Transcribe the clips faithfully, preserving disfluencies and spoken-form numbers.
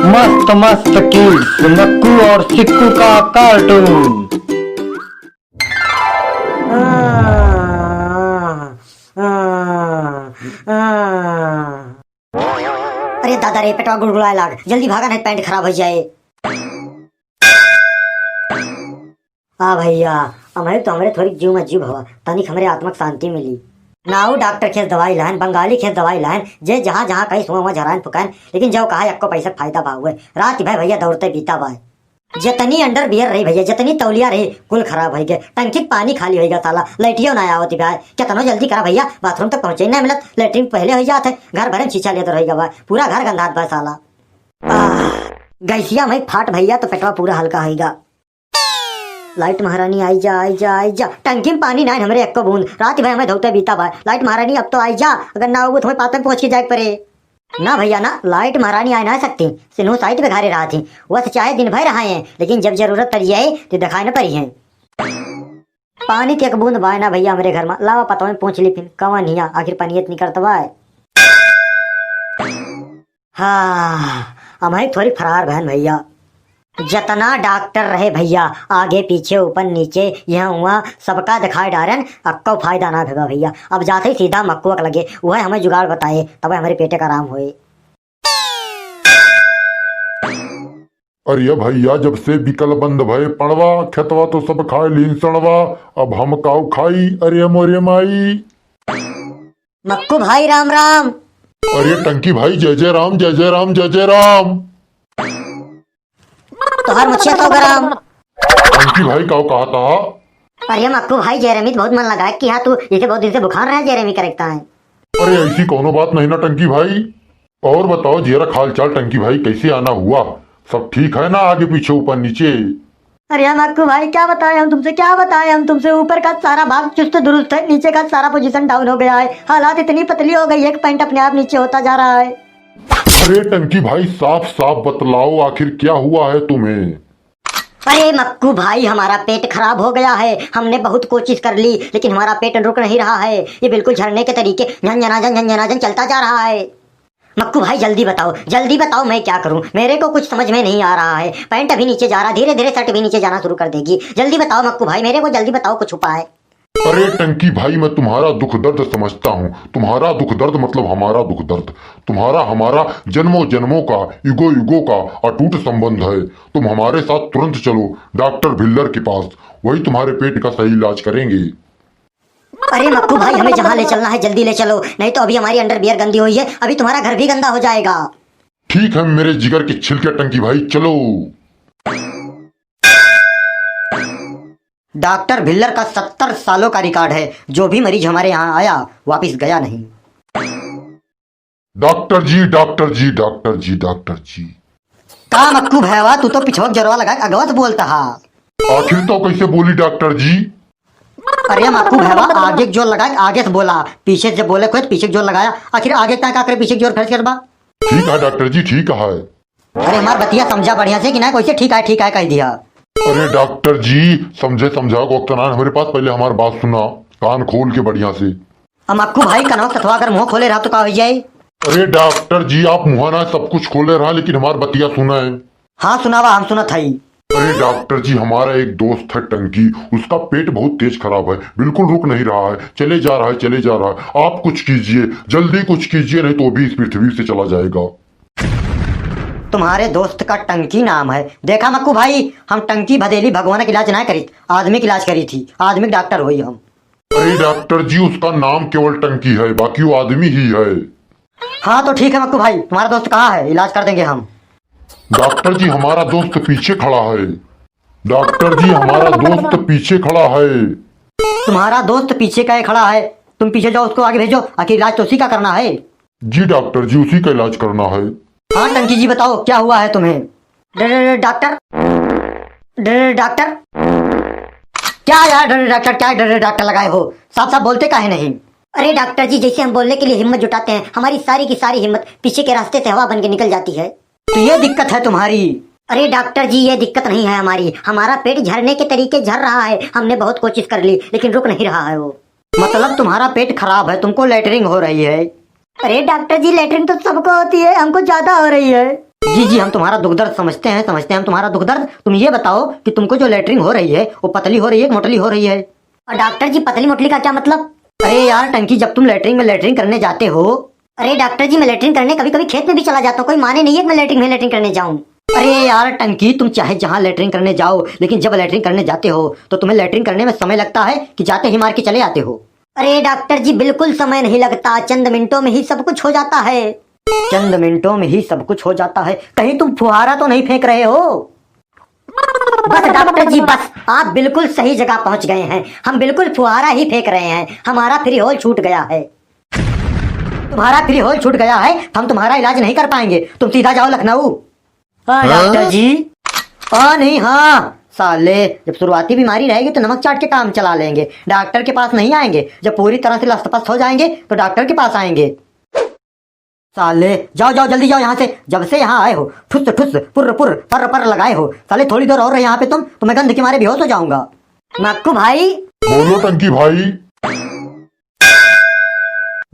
मस्त मस्त किड्स, मक्कू और सिक्कू का कार्टून। अरे दादा रे, पेटवा गुड़गुड़ाए लाग, जल्दी भागा, नहीं पैंट खराब हो जाए। आ भइया, अमहे तो हमरे थोड़ी जीव में जीव हवा, तनिक हमरे आत्मा के शांति मिली। नाऊ डॉक्टर खेस दवाई लाइन, बंगाली खेस दवाई लाइन, जे जहाँ जहाँ कहीं सुआ हुआ झराइन फुकाइन, लेकिन जब कहा एक्को पैसा फायदा बा हुए। रात भर भइया दौड़ते बीता बाय। जितनी अंडरवियर रही भइया, जितनी तौलिया रही, कुल खराब होई गए। टंकी के पानी खाली होई गया साला, लैटियो ना आवत बा। कितनो जल्दी करा भइया, बाथरूम तक पहुँचे ना मिलत, लेटरिन पहले होई जात है, घर भरे में छीछा लेत रही गवा, पूरा घर गंधात बा साला। आह, गैसिया में फाट भइया तो पेटवा पूरा हल्का होई गा। लाइट महारानी आई जा, आई जा, आई जा। टंकी में पानी नाइन हमरे एक्को बूंद। रात भर हमें धोते बीता बा। लाइट महारानी अब तो आई जा, अगर ना हो तो हमें पातन पहुँच के जाए के पड़े। ना भइया ना, लाइट महारानी आए ना सकती। सिन्हू साइत पे घरे रहा थी। वह तो चाहे दिन भर रहा है, लेकिन जब जरूरत पड़ी है तो दिखाए न पड़ी है। पानी के एक बूंद बाय ना भइया हमरे घर में। लावा पतवा में पूछ ली फिन, कवन हिया आखिर पानी इतनी करत बाय। हाँ, हम ही थोड़ी फरार बहन भइया। जतना डॉक्टर रहे भइया, आगे पीछे ऊपर नीचे यहाँ हुआ सबका दिखाए डारन, अक्को फायदा ना भेगा भइया। अब जाते ही सीधा मक्कुआ के लगे, वह हमें जुगाड़ बताए, तब हमारे पेटे का आराम होए। अरे भइया, जब से बिकल बंद भए पड़वा, खेतवा तो सब खाए लीन सड़वा, अब हम काऊ खाई, अरे मोरे माई। मक्कू भाई राम राम। अरे टंकी भाई, जय जय राम, जय जय राम, जय जय राम। तोहार मुछिया तो गरम। टंकी भाई काऊ कहा था? अरे मक्कू भाई, जेरेमी तो बहुत मन लगा कि हाँ तू, जैसे बहुत दिन से बुखार रहा जेरेमी करेक्ट है। अरे ऐसी कोनो बात नहीं ना टंकी भाई। और बताओ जेरा का हाल चाल टंकी भाई, कैसे आना हुआ? सब ठीक है ना आगे पीछे ऊपर नीचे? अरे मक्कू भाई, क्या बताएं हम तुमसे, क्या बताएं हम तुमसे। ऊपर का सारा भाग चुस्त दुरुस्त है, नीचे का सारा पोजीशन डाउन हो गया है। हालात इतनी पतली हो गई है कि पैंट अपने आप नीचे होता जा रहा है। अरे टंकी भाई, साफ साफ बतलाओ, आखिर क्या हुआ है तुम्हें? अरे मक्कू भाई, हमारा पेट खराब हो गया है। हमने बहुत कोशिश कर ली, लेकिन हमारा पेट रुक नहीं रहा है। ये बिल्कुल झरने के तरीके झनझनाझन, झनझनाझन चलता जा रहा है। मक्कू भाई, जल्दी बताओ, जल्दी बताओ, मैं क्या करूं? मेरे को कुछ समझ में नहीं आ रहा है। पैंट अभी नीचे जा रहा, धीरे धीरे शर्ट भी नीचे जाना शुरू कर देगी। जल्दी बताओ मक्कू भाई, मेरे को जल्दी बताओ कुछ उपाय। अरे टंकी भाई, मैं तुम्हारा दुख दर्द समझता हूँ। तुम्हारा दुख दर्द मतलब हमारा दुख दर्द। तुम्हारा हमारा जन्मों जन्मों का, युगों युगों का अटूट संबंध है। तुम हमारे साथ तुरंत चलो डॉक्टर भिल्लर के पास, वही तुम्हारे पेट का सही इलाज करेंगे। अरे मक्कू भाई, हमें जहाँ ले चलना है जल्दी ले चलो, नहीं तो अभी हमारी अंडरवियर गंदी हुई है, अभी तुम्हारा घर भी गंदा हो जाएगा। ठीक है मेरे जिगर के छिलके टंकी भाई, चलो। डॉक्टर भिल्लर का सत्तर सालों का रिकॉर्ड है, जो भी मरीज हमारे यहाँ आया, वापिस गया नहीं। डॉक्टर जी, डॉक्टर जी, डॉक्टर जी, डॉक्टर जी। का मक्कू भैवा, तू तो पिछवा जोरवा लगा के अगवा से बोलता हा। आखिर तो कैसे बोली डॉक्टर जी? अरे मक्कू भैवा, आगे के जोर लगा के आगे से बोला, पीछे से बोले कोई तो पीछे के जोर लगाया। आखिर आगे का, का करे, पीछे के जोर खर्च कर बा। ठीक है डॉक्टर जी, ठीक है। अरे हमार बतिया समझा बढ़िया से कि ना, कैसे ठीक है, ठीक है कह दिया। अरे डॉक्टर जी, समझे समझा को वक्त ना हमारे पास, पहले हमार बात सुना कान खोल के बढ़िया से। अब मक्कू भाई कनवा कथवा अगर मुंह खोले रहा तो का हो जाए? अरे डॉक्टर जी, आप मुंह ना सब कुछ खोले रहा, लेकिन हमार बतिया सुना है। हाँ सुनावा, हम सुनत हई। अरे डॉक्टर जी, हमारा एक दोस्त है टंकी, उसका पेट बहुत तेज खराब है, बिल्कुल रुक नहीं रहा है, चले जा रहा है, चले जा रहा है। आप कुछ कीजिए, जल्दी कुछ कीजिए, नहीं तो अभी इस पृथ्वी से चला जाएगा। तुम्हारे दोस्त का टंकी नाम है। देखा मक्कू भाई, हम टंकी भदेली भगवान का इलाज ना करी, आदमी का इलाज करी थी, आदमी के डॉक्टर होई हम। अरे डॉक्टर जी, उसका नाम केवल टंकी है, बाकी वो आदमी ही है। हाँ तो ठीक है मक्कू भाई, तुम्हारा दोस्त कहाँ है, इलाज कर देंगे हम। डॉक्टर जी, हमारा दोस्त पीछे खड़ा है। डॉक्टर जी, हमारा दोस्त पीछे खड़ा है। तुम्हारा दोस्त पीछे का खड़ा है, तुम पीछे जाओ, उसको आगे भेजो, आखिर इलाज तो उसी का करना है। जी डॉक्टर जी, उसी का इलाज करना है। हाँ टंकी जी, बताओ क्या हुआ है तुम्हें? डॉक्टर, डॉक्टर, क्या यार डॉक्टर, क्या डॉक्टर लगाए हो? साफ साफ बोलते काहे नहीं? अरे डॉक्टर जी, जैसे हम बोलने के लिए हिम्मत जुटाते हैं, हमारी सारी की सारी हिम्मत पीछे के रास्ते से हवा बन के निकल जाती है। तो ये दिक्कत है तुम्हारी? अरे डॉक्टर जी, ये दिक्कत नहीं है हमारी, हमारा पेट झरने के तरीके झर रहा है, हमने बहुत कोशिश कर ली लेकिन रुक नहीं रहा है वो। मतलब तुम्हारा पेट खराब है, तुमको लेटरिंग हो रही है? अरे डॉक्टर जी, लेटरिंग तो सबको होती है, हमको ज्यादा हो रही है। जी जी, हम तुम्हारा दुख दर्द समझते हैं, समझते हैं हम तुम्हारा दुख दर्द। तुम ये बताओ कि तुमको जो लेटरिन हो रही है, वो पतली हो रही है कि मोटली हो रही है? और डॉक्टर जी, पतली मोटली का क्या मतलब? अरे यार टंकी, जब तुम लेटरिन में लेटरिन करने जाते हो। अरे डॉक्टर जी, मैं लेटरिन करने कभी कभी खेत में भी चला जाता हूँ, कोई माने नहीं है कि मैं लेटरिन में लेटरिन करने जाऊँ। अरे यार टंकी, तुम चाहे जहाँ लेटरिन करने जाओ, लेकिन जब लेटरिन करने जाते हो तो तुम्हें लेटरिन करने में समय लगता है कि जाते ही मार के चले आते हो? अरे डॉक्टर जी, बिल्कुल समय नहीं लगता, चंद मिनटों में ही सब कुछ हो जाता है। चंद मिनटों में ही सब कुछ हो जाता है? कहीं तुम फुहारा तो नहीं फेंक रहे हो? बस डॉक्टर जी, बस, आप बिल्कुल सही जगह पहुंच गए हैं। हम बिल्कुल फुहारा ही फेंक रहे हैं, हमारा फ्री होल छूट गया है। तुम्हारा फ्री होल छूट गया है, हम तुम्हारा इलाज नहीं कर पाएंगे, तुम सीधा जाओ लखनऊ। हाँ, हाँ? डॉक्टर जी। हाँ नहीं, हाँ साले, जब शुरुआती बीमारी रहेगी तो नमक चाट के काम चला लेंगे, डॉक्टर के पास नहीं आएंगे। जब पूरी तरह से लस्तपस्त हो जाएंगे तो डॉक्टर के पास आएंगे। साले, जाओ जाओ, जल्दी जाओ यहाँ से। जब से यहाँ आए हो, ठुस ठुस, पुर्र पुर्र, पर्र पर्र लगाए हो। साले, थोड़ी देर और रहे यहाँ पे तुम, तो मैं गंध के मारे बेहोश हो जाऊंगा। मक्कू भाई। बोलो टंकी भाई।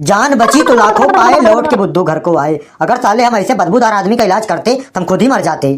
जान बची तो लाखों पाए, लौट के बुद्धू घर को आए। अगर साले हम ऐसे बदबूदार आदमी का इलाज करते तो हम खुद ही मर जाते।